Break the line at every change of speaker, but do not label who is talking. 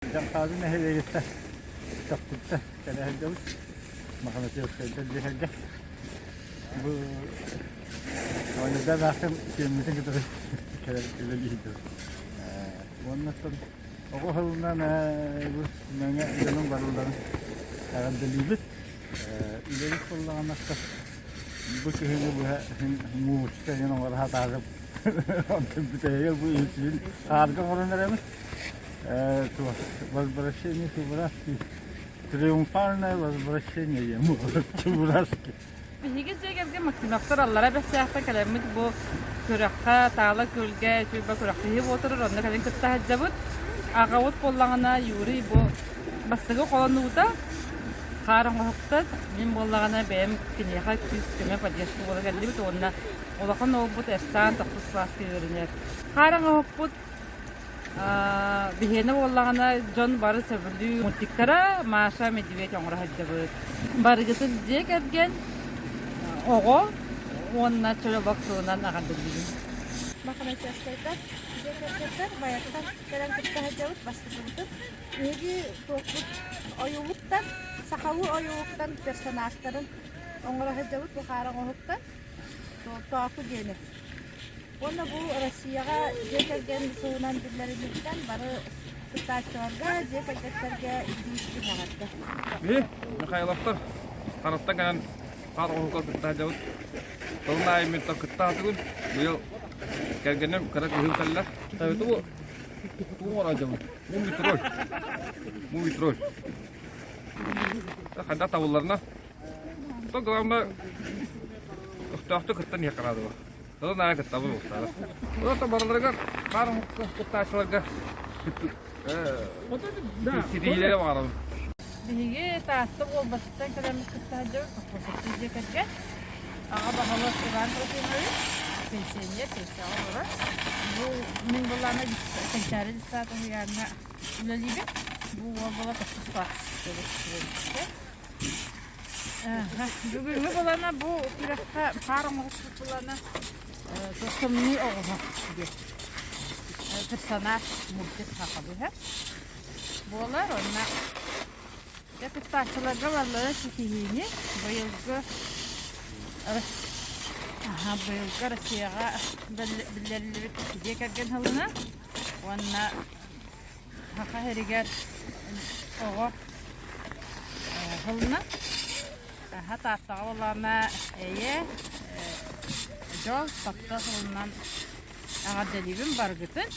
Дьаҥхаады нэһилиэгиттэн Чохтукта кэлэ сылдьабыт. Мохначевскайдар дьиэ Бу оонньуурдаах аахтым сиэммитин кытары кэлэн үлэлии сылдьабыт. Уонна оҕо сылынан бу мэҥэ дьонун барыларын эҕэрдэлиибит. Үлэбит буоллаҕына бу күһүнү быһа муучка иһин оҥоро сатаатым. Онтон бүтэһигэр бу үһүн хаарга оҥорон эрэбит. Возвращение Чебурашки. Триумфальное возвращение ему Чебурашки.
Биһиги дьиэ кэргэн Максимовтар аллара Бэстээхтэн кэлэммит бу күрэххэ Таала Күөлгэ үчүгэй күрэхтэһии буолтурар, онно кэлин кытта сылдьабыт. Аҕабыт буоллаҕына Юрий бу бастакы холонуута хаар оҥоһуктар. Мин буоллаҕына бэйэм киниэхэ күүс-көмө поддержка буола кэллибит уонна улахан уолбут Эрсан тохсус кылааска үөрэнэр. Хаар оҥоһукпут Биһиэнэ буоллаҕына дьон бары сөбүлүү мультиктара Маша Медведь оҥоро сылдьабыт. Барыгытын дьиэ кэргэн, оҕо уонна чөл олох сылынан эҕэрдэлиибин.
Мохначевскайдар дьиэ кэргэттэр Майаттан кэлэн кытта сылдьабыт бастакыбытын. Биһиги туохпут ойуулуктан, сахалыы ойуулуктан персонажтарын оҥоро сылдьабыт бу хаара оҥоһуктан Тооку диэни. Уонна бу Россияҕа дьиэ кэргэн сылынан биллэриллибиттэн бары кыттааччыларга, дьиэ кэргэттэргэ итии эҕэрдэ.
Биһи Михайловтар Ханыттан кэлэн хаар оҥоһукка кытта сылдьабыт. Сылын аайы мин кытта сатыыбын. Быйыл кэргэним кыра кыыһым кэллэ. Тугу тугу оҥоро сылдьабын? Мумий-тролль. Мумий-тролль. Хайдах табылларына. То главное көхтөөхтүк кыттан иһиэххэ наада Сылын аайы кыттабын уустаара. Ол барыларыгар хаар кыттааччыларга ситиһиилэри баҕарабын.
Биһиги Таатта Уолбатыттан кэлэммит кытта сылдьабыт Попросовтыы дьиэ кэргэн. Аҕа баһылык Иван Трофимович, пенсионер, пенсияҕа олорор. Бу мин былаана Кэнчээри детсад уһуйааҥҥа үлэлиибин. Бу уол буола тохсус класс Бүгүҥҥү былана бу күрэххэ хаар оҥоһукпут былана тымныы оҕуһа диэн персонаж мультик сахалыы буолар уонна дьэ кыттааччыларга барылара ситиһиини быйылгы быйылгы Россияҕа биллэриллибит дьиэ кэргэн сылынан уонна Саха сиригэр оҕо сылына Аһа Тааттаҕа буоллаҕына эйэ, дьол, таптал сылынан эҕэрдэлиибин барыгытын.